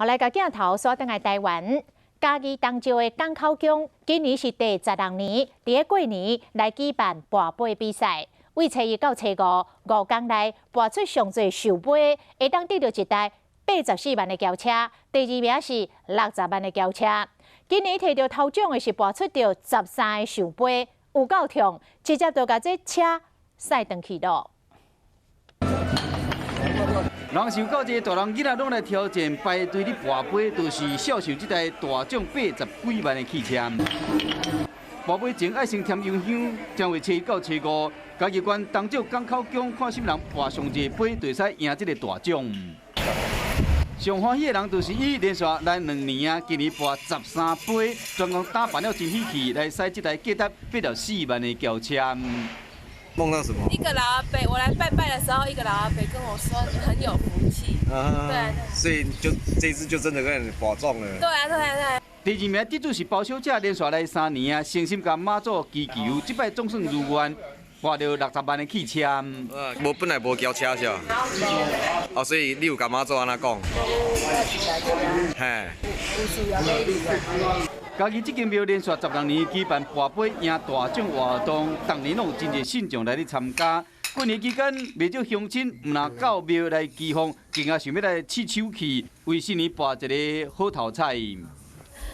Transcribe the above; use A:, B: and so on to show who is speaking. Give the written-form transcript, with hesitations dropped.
A: 好，來共鏡頭煞轉來台灣，嘉義東石的港口宮，今年是第16年，佇咧過年來舉辦跋杯比賽。對初一到初五5工內跋出上濟壽杯，會當得著一台84萬的轎車，第二名是60萬的轎車。今年提著頭獎的是跋出著13個壽杯，有夠痛，直接就共這車駛轉去囉。
B: 人壽到這大人囡仔攏來挑戰排隊咧跋杯，就是銷售這台大獎80幾萬的汽車。跋杯前愛先添油香，正月初一到初五，嘉義縣東石港口宮看啥人跋上濟杯，就會使贏這個大獎。上歡喜的人就是伊連續來2年啊，今年跋13杯，專工打扮了真喜氣來駛這台價值84萬的轎車。
C: 夢到什麼？
D: 一個老阿伯，我來拜拜的時候，一個老阿伯跟我說你很有福氣。啊，對。
C: 所以就這次就真的跟你跋中了。
D: 對啊，對啊，對。
B: 第二名得主是包小姐，連續來3年啊，誠心共媽祖祈求，這擺總算如願，跋著60萬的汽車。
C: 無本來無轎車是吧？哦，所以你有共媽祖按怎講？嘿。
B: 嘉義這間廟連續16年舉辦跋杯贏大獎活動，逐年攏有真濟信眾來咧參加。過年期間，袂少鄉親毋但到廟來祈福，更加想欲來試手氣，為新年跋一个好頭彩。